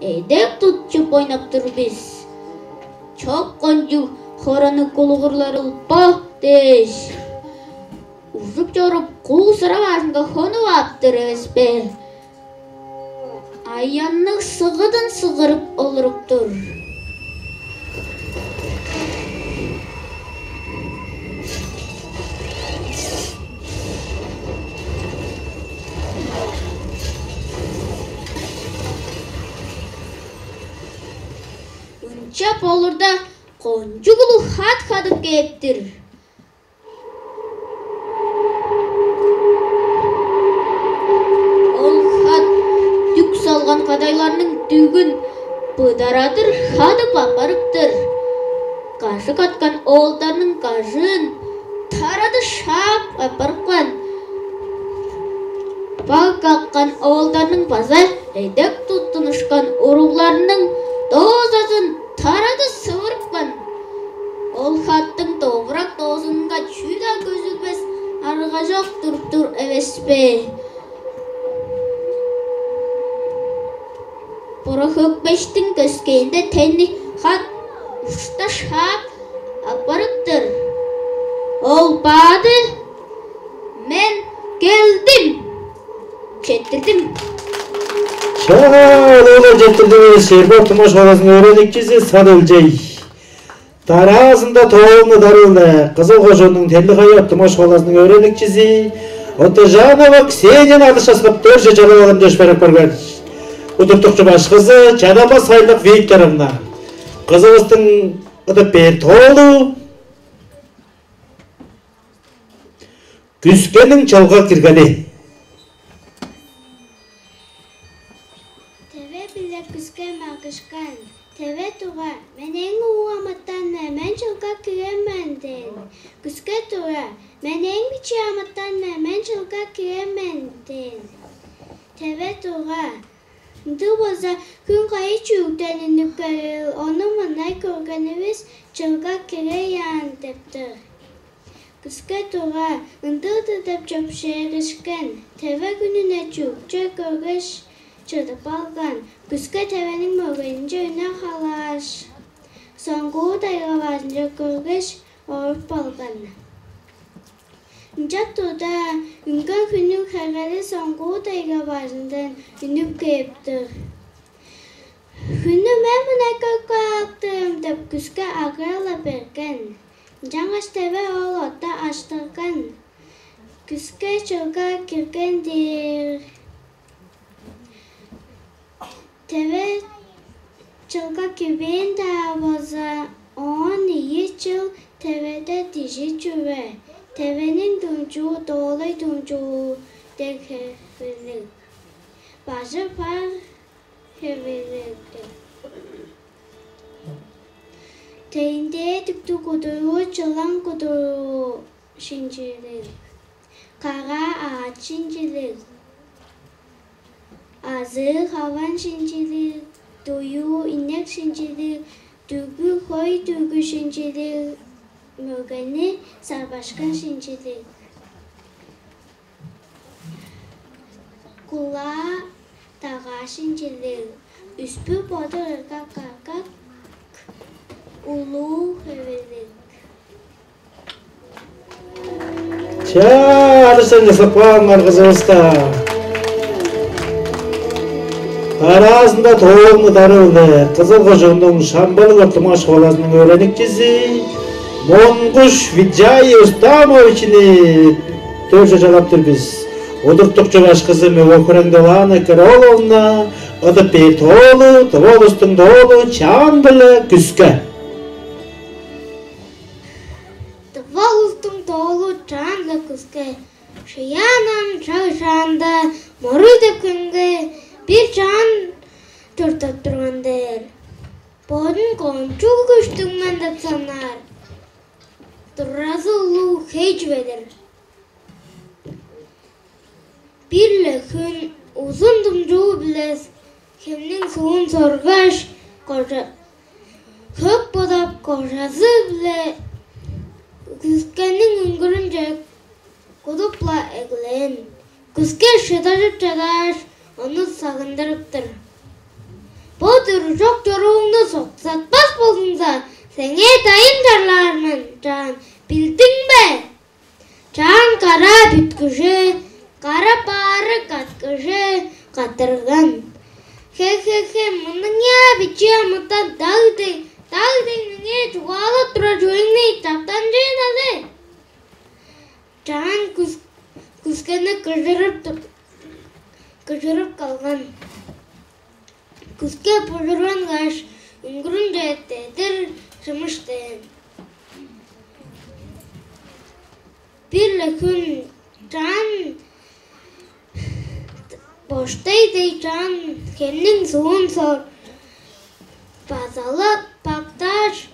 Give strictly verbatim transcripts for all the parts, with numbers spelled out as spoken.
эдек тутчуп ойнап тур бис. Чоп кончуг хоранныг кулугурлары бо дээш, ужуп чоруп, куу-сура бажынга хонуп ап тур эвес бе? Аянныг сыгыдын сыгырып олуруп тур. Ынчап олурда кончуг улуг хат хадып кээп-тир. Ол хат дүк салган кадайларның дүгүн быдарадыр хадып аппарыптыр. Кажы каткан оолдарның кажыын тарадыр шаап аппарыпкан. Баг каккан оолдарның база эдек туттунушкан уругларының доозазын тарадыр сывырыпкан. Ол хаттың довурак доозунунга чүү-даа көзүлбес арга чок туруп-тур эвес бе? Бура-Хөкпештиң көскээнде тенниг хат ушта шаап аппарыптыр. Ол баады: «Мен келдим, четтирдим». Чаа, олар четтирдивис. Шерби оттунмаш школазының өөреникчизи Садылчай. Дараазында тоолуну дарыылы Кызыл кожууннуң Терлиг-Хай оттунмаш школазының өөреникчизи Оттожанова Ксения Надышевская дөрже чалаларын чөпшээреп көрген. Удуртукчу башкызы Чадамба Сайлык Викторовна. Кызывыстың ыдып бээр тоолу «Күскениң чылга киргени». Теве-биле күске магышкан. Теве тура: «Мен эң улуг амытан мен, мен чылга кирер мен» – дээн. Күске тура: «Мен эң бичии амытан мен, мен чылга кирер мен» – дээн. Теве тура: «Ындыг болза, хүн кайы чүъктен үнүп кээрил? Ону мынай көргенивис чылга кирер ыяан» – деп-тир. Күске тура: «Ындыг-дыр» – деп чөпшээришкен. Теве хүнүне чүъкче көргеш, чыдып алган. Күске тевениң мөгейинче үне халааш, соңгуу тайга бажынче көргеш, оруп алган. Ынчап турда, үнген хүннүң херели соңгуу тайга бажындан үнүп кээп-тир. «Хүннү мен мынай көрүп каапкан-дыр мен» – деп, күске агыра-ла берген. Ынчангаш теве ол отта аштырган. Күске чылга кирген-дир. Теве чылга кирбээн-даа болза, оон ийи чыл теведе дижи чүве, тевениң думчуу доолай думчуу дег хевирлиг, бажы бар хевирлиг-дир. Тейиндээ дүктүг кудуруу чылан кудуруу шинчилиг, караа аът шинчилиг, азыы хаван шинчилиг, дуюу инек шинчилиг, дүгү хой дүгү шинчилиг, мөгени сарбашкын шинчилиг. Кулаа дагаа шинчилиг, үспү боду ыргак-каргак, улуу хевирлиг. Чаа, алышан чыслып каан кыргызывыска. Аразында тоолуң ыдары-биле Кызыл кожууннуң Шамбалыг оттумак школазының өөреникчизи Монгуш Виджай Устамовичини дөрже чалап тур бис. Удуртукчу башкызы Мөге-Хүрең Долаан Экер-ооловна ыдып бээр тоолу, тыва улустуң тоолу «Чаан-биле күске». Тыва улустуң тоолу «Чаан-биле күске». Шыяан ам чаг шаанда моруй деп хүнге бир чаан чурттап турган дээр. Бодун кончуг күштүг мен деп санаар. Туразы улуг хей чүве-дир. Бир-ле хүн узун думчуу-биле хемниң суун соргаш, кожа-, хөк бодап, кожазы-биле күскениң үңгүрүнче кудуп-ла эгелээн. Күске шыдажып чадааш, ону сагындырып-тыр. Бо Чок чорууңну соксатпас болзуңза, сеңээ дайын чарлаар мен, чаан, билдиң бе? Чаан караа бүткүжү, кара баары каткыжы каттырган. Хе-хе-хе, мының-яа бичии амытан даг дег, даг дег меңээ чугаалап турар чүвеңни чаптанчыын але. Чаан күс-, күскени кыжырып тур-, кыжырып калган. Күске бужурган каш үңгүрүнче дедир чымыштаан. Бир-ле хүн чаан боштай дег чаан хемниң суун сор базалап бактааш,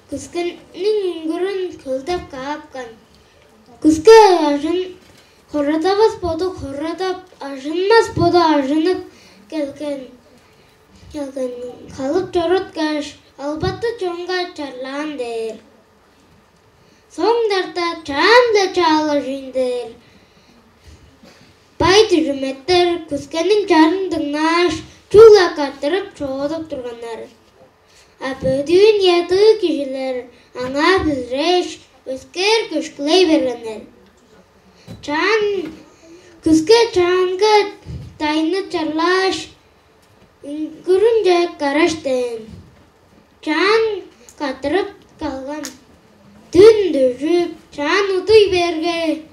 күскениң үңгүрүн хөлдеп каапкан. Күске ажын хорадавас боду хорадап, ажынмас боду ажынып келген, келген халып чоруткаш, албаты чонга чарлаан дээр. Соңдарда чаан-биле чаалажыын дээр. Бай дүжүметтер күскениң чарын дыңнааш, чүгле каттырып чоодуп турганнар. А бөдүүн ядыы кижилер аңаа бүзүрээш, өскээр көшкүлей бергеннер. Чаан күске чаанга дайны чарлааш, үңгүрүнче караш дээн. Чаан каттырып калган. Дүн дүжүп, чаан удуй бээрге,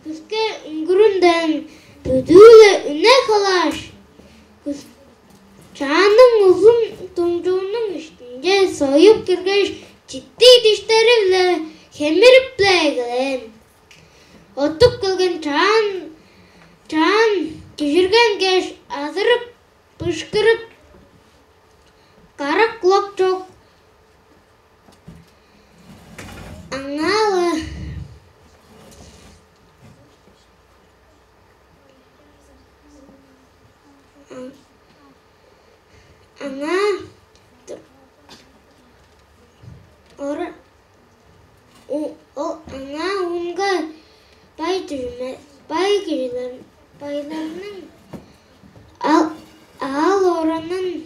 күске үңгүрүнден бүдүү-ле үне халааш, күс-, чаанның узун дуңчуунуң иштинче союп киргеш, читтий диштери-биле хемирип-ле эгелээн. Оттуп келген чаан, чаан кижиргенгеш, азырып, бышкырып, карак-кулак чок. Аңаа-ла, аңаа, ора, ол аңаа уунга бай дүжүме, бай кижилер, байларның ал, аал оранын,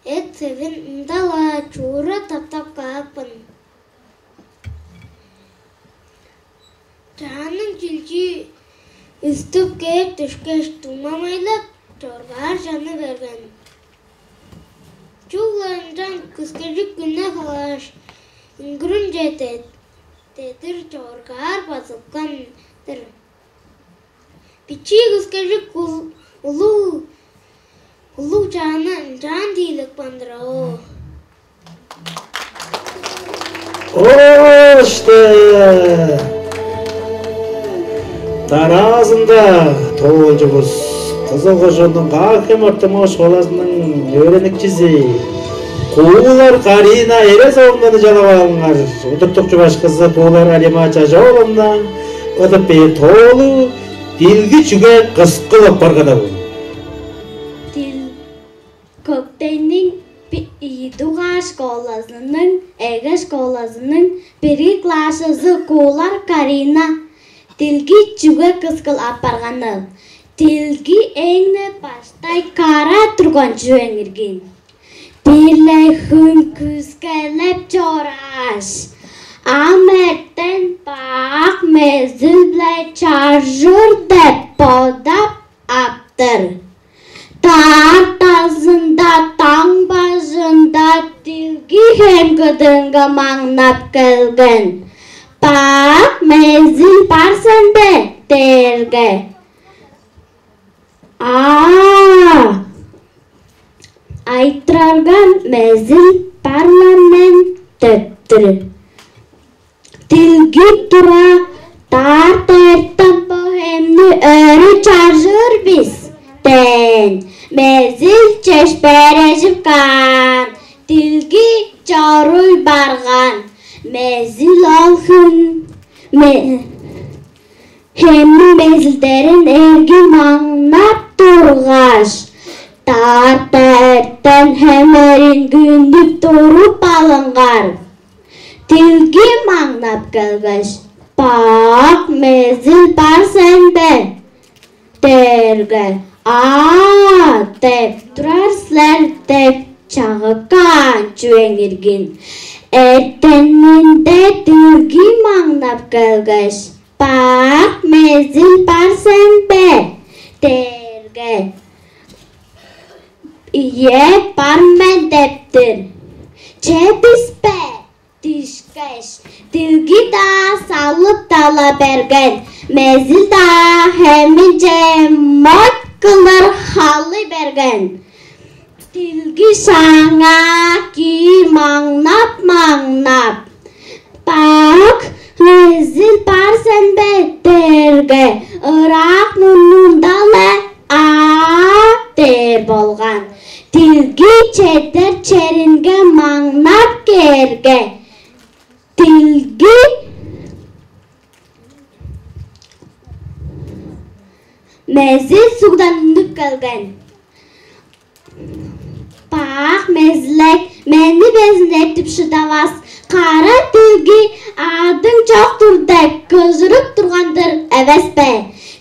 эт-севин ында-ла чуура таптап каапкан. Чаанның чилчии үстүп кээп дүшкеш, дуңмамайлап чоргаар чаны берген. Чүгле ынчан күскежик үне халааш, үңгүрүнче дедир чоргаар базыпкан-дыр. Бичии күскежик улуг, улуг чааны ынчаан диилип каан-дыр оо. Оште! Дараазында тоолчувус Кызыл кожууннуң Каа-Хем ортумак школазының өөреникчизи Куулар Карина Эрезовнаны чалап алыңар. Удуртукчу башкызы Куулар Алима Чажооловна ыдып бээр тоолу «Дилги чүге кыскыл апарганы?» Дил Көктейниң ийи дугаар школазының, эге школазының бирги классчызы Куулар Карина «Дилги чүге кыскыл апарганы?» Дилги эң-не баштай кара турган чүвең иргин. Бир-ле хүн күскелеп чорааш, ам эртен бак мезил-биле чажыр деп бодап аптыр. Даартазында, таң бажында Дилги хем кыдыынга маңнап келген. «Бак мезил бар сен бе?» — дээрге, «Аа, айтырарга мезил бар-ла мен» — дептир. Дилги тура: «Даарта эртен бо хемни өрү чажыыр бис» — дээн. Мезил чеш бережип каан. Дилги чоруй барган. Мезил ол хүн ме-, хемниң мезилдерин эргин маңнап тургаш: «Даарта эртен хем эриин күндүп туруп алыңар. Дилги маңнап келгеш: „Бак мезил бар сен бе?“ – дээрге: „Аа“ – деп турар силер». Силер деп чагып каан чүвең иргин. Эртенинде дилги маңнап келгеш, бак мезил бар сен бе? Дээрге, ийе, бар мен дептир. Че диспе? Дишкеш, дилги-даа салып-дала берген, мезил-даа хеминче мойт кылыр халый берген. Дилги шаңаа киир маңнап-маңнап: «Бак, мезил бар сен бе?» — дээрге, ыраак мурнунда-ла «Аа» дээр болган. Дилги чедер черинге маңнап кээрге, дилги мезил сугдан үнүп келген. «Бак мезилек, мени безин эртип шыдавас, кара дилги адың чок-тур» деп кыжырып турган-дыр эвес бе?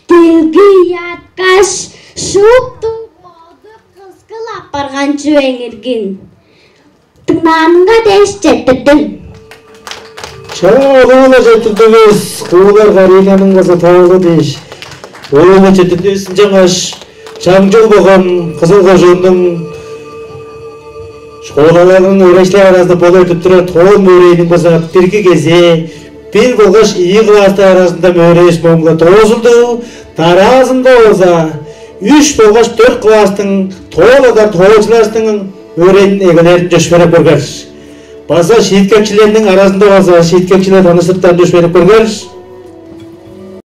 Дилги ыяткаш, шупту боду кыскылап барган чүвең иргин. Дыңнааныңга дээш четтирдим. Чаа, улуу-биле четтирдивис. Куулар Каринаның база тоолу дээш, улуу-биле четтирдивис. Ынчангаш чаңчыл болган Кызыл кожууннуң школаларының өөреникчилери аразында болуп эртип турар тоон мөөрейниң база бирги кезээ, бир болгаш ийи класстар аразында мөөрээш, моңгула доозулду. Дараазында болза үш болгаш дөрт класстың тоол адар тоолчуларының өөренин эгелээрин чөпшээреп көргер. База шииткекчилерниң аразында база шииткекчилер таныштырыптарын чөпшээреп көргер.